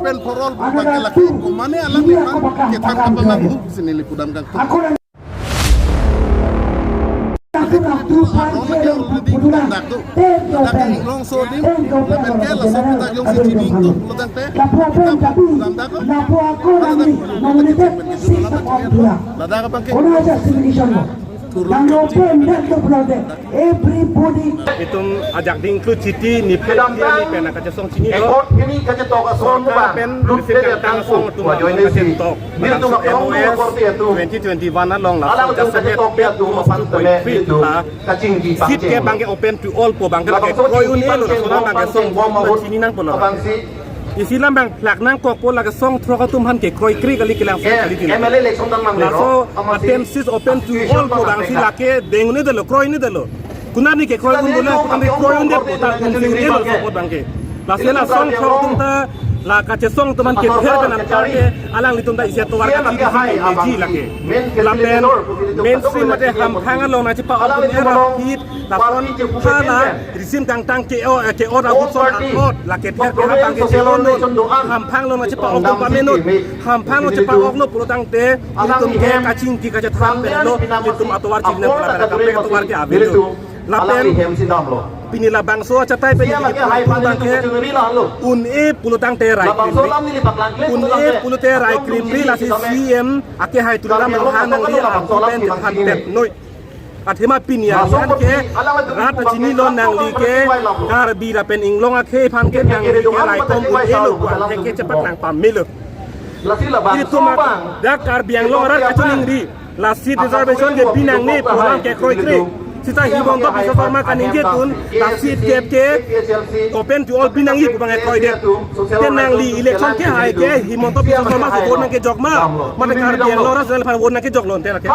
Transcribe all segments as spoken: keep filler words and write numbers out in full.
Pen for all pu abangke lake, komane alangliphan kethan kapalang hu pusi neli pudam kangtung. Ako lang. Ako lang tu pen Ron ke lake already pudam dak do. Ladak ke inglongso adim, lapen ke laso kita jongsi chini ingtung pulotangte, lapu apen kita tapi pudam dak ko. Lapu ako lang ni, nomine te six o'clock pura. Ladak abangke. Kono aja solution lo. Turun nang open dak do pulotangte. Everybody. Itum ajak ding include chiti ni phe ni pen kachesong chinilo. Accord hini kachetok ason sorkar ba pen lut receive kangtang asong atum ajoine si kachetok. Nelitum laso akorte atum, M O S twenty twenty-one along laso alang atum jasemet kachetok atum aphan tame two point three nelitum ta kachingki seat pangcheng ke lo. Abangke open to all pu abangke labangso kekroi un-elo, pangcheng laso alam abangke pangcheng song bom ahut chini nangpo lo. Abangsi Isi alam abang plak nangkokpo, lake song throk atum aphan kekroikre kali, kelang song kali, M L A election tang nang laso amatsi apen seat open to all pu abangsi lake deng un-edetlo, kroi un-edetlo. Konatne kekroi un-edetlo, konatne kroi un-edetpo ta un-e-lo laso apot abangke. Lasi la song throk atum ta la kachesong atum aphan kether pen anparke alanglitum ta isi atovar kachiri si meji lake. Lapen mainstream mate hamphang along nangchepa-ok atum era phit lason hala risim kangtang ke-o, eh, ke-ot ahut son a-ot lake ther ke abangke che-o non. Hamphang along nangchepa-ok atum pamenon. Hamphang along chepa-oklo pulotangte ilitum ke kachingki kachethan pen lo, ilitum atovar chingki nang pula pen kaprek atovar ke avelo. Lapen pini labangso achatai pen ilitum abangke un-e pulotangte raikrimri. Un-e pulote raikrimri, lasi C M akehai Tuliram Ronghang nangli arpu pen chethan tep noi. Athema pini arni ke rat chinilo, nangli ke Karbi lapen inglong akhei aphan ke nangli ke raikom un-elo pu angthek ke chepaklang pamelo. Ilitum dak Karbi Anglong arat kachiningri, la seat reservation ke binangne pu alam kekroikre. Seta Himanta Biswa Sarma kaningje tun la seat kep ke open to all binangji pu abang kekroidet. Te nangli election kehai ke Himanta Biswa Sarma si vote nangkejok ma, mate Karbi Anglong arat aphan vote nangkejoklo te lake.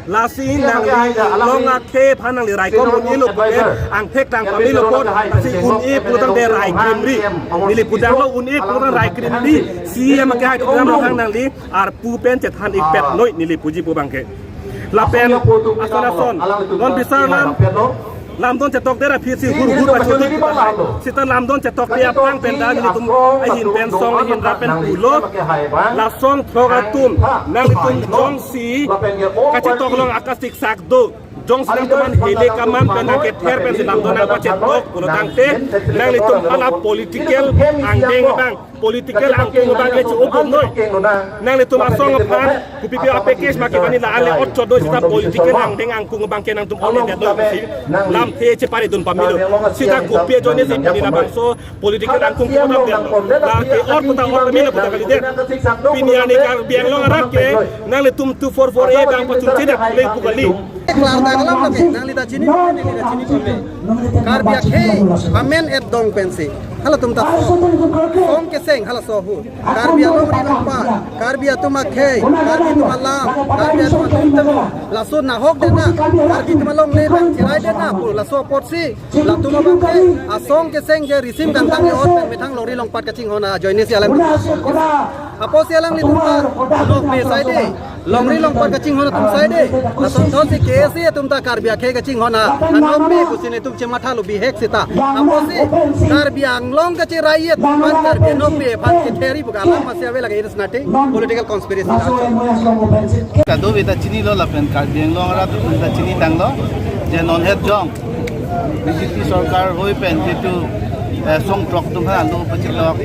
Lasi nangli inglong akhei aphan nangli raikom un-elo pu ke angthek tang pamelo apot, lasi un-e pulotangte raikrimri. Neli pudamlo, un-e pulotangte raikrimri. C M akehai Tuliram Ronghang nangli arpu pen chethan-ikpet noi, neli puji pu abangke. Lapen ason ason non bisar lam lamdon chetokdet aphi si hur hur pachodik. Seta lamdon chetokdet aphrang pen ta nelitum ahin pen song ahin ra pen pulo. La song throk atum nanglitum jongsi kachetok along akasiksak do, jongsi nangtumphan hele kaman pen nangkether pensi lamdon nangpachetok pulotangte nanglitum hala political angdeng abang, political angdeng abang ke che-o bom noi. Nanglitum asong aphan kopipi apackage ma kevang la ale ot chodoi seta political angdeng angkung abang ke nangtum on-edet noi pusi lamthe cheparidun pamelo. Seta kopi ajoine si pini labangso political angkung ke-o damdetlo. La ke-ot puta ot pamelo puta kalidet. Pini arni Karbi Anglong arat ke nanglitum two four four A abang pachunchedet le pu kali. Klardak alam lake, nangli ta chini, neli ta chini kome. Karbi akhei amen et dong pensi halatum ta song keseng halaso ahut. Karbi alongri alongpat, Karbi atum akhei, Karbi atum alam, Karbi atum atum temo, laso nahokdet na, Karbi atum alongle pen cheraidetna pu laso apotsi latum abangke asong keseng je risim kangtang ke-ot pen methang longri longpat kachinghon ajoine si alam. Apotsi alanglitum ta nokbe saide, longri longpat kachinghon atum saide, lasonthotsi K S A atum ta Karbi akhei kachinghon anokbe pusi nelitum chemathalo bihek seta. Apotsi Karbi Anglong kacherai atum aphan, Karbi anokbe aphan ketherji pu ke alam masi ave lake, it is nothing, political conspiracy. Kadokave ta chinilo lapen Karbi Anglong arat ta chinitanglo je non het jong B J P sorkar hoi pen jitu, eh, song throk atum aphan alo pachilok,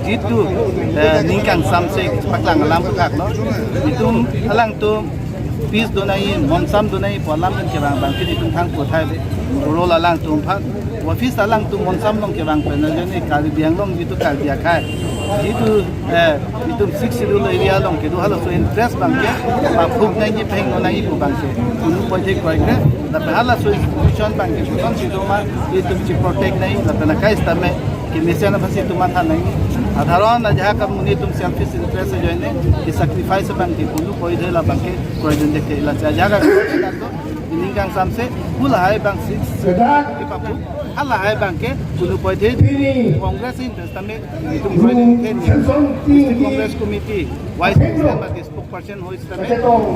jitu, eh, ning kangsamse paklang alam puthaklo. Itum alangtum peace donai, monsam donai pu alam pen kevang abangke itum thang puthai le. Role alangtum aphan, office alangtum monsam along kevang pen ajoine Karbi Anglong jitu Karbi akhei, jitu eh, itum Sixth Schedule area along kedo halaso interest abangke paphuk nangji, pehingno nangji pu abangke unu poithe kroikre. Lapen halaso institution abangke kosonsi doma itum cheprotect nangji, lapen akai sitame kemesen aphansi itum matha nangji. Adharon ajahak amonit atum selfish interest ajoine ke-sacrifice abangke unu poithe labangke kroidunde ke, lasi ajahak ning kangsamse pu lahai abangsi kepaphuk, halahai abangke unu poithe Congress interest tame itum kroidunde ke, District Congress Committee Vice President mate spokesperson hoi sitame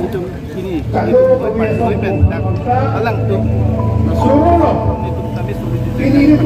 itum pini itum hoi pen dak alangtum itum tame solidarity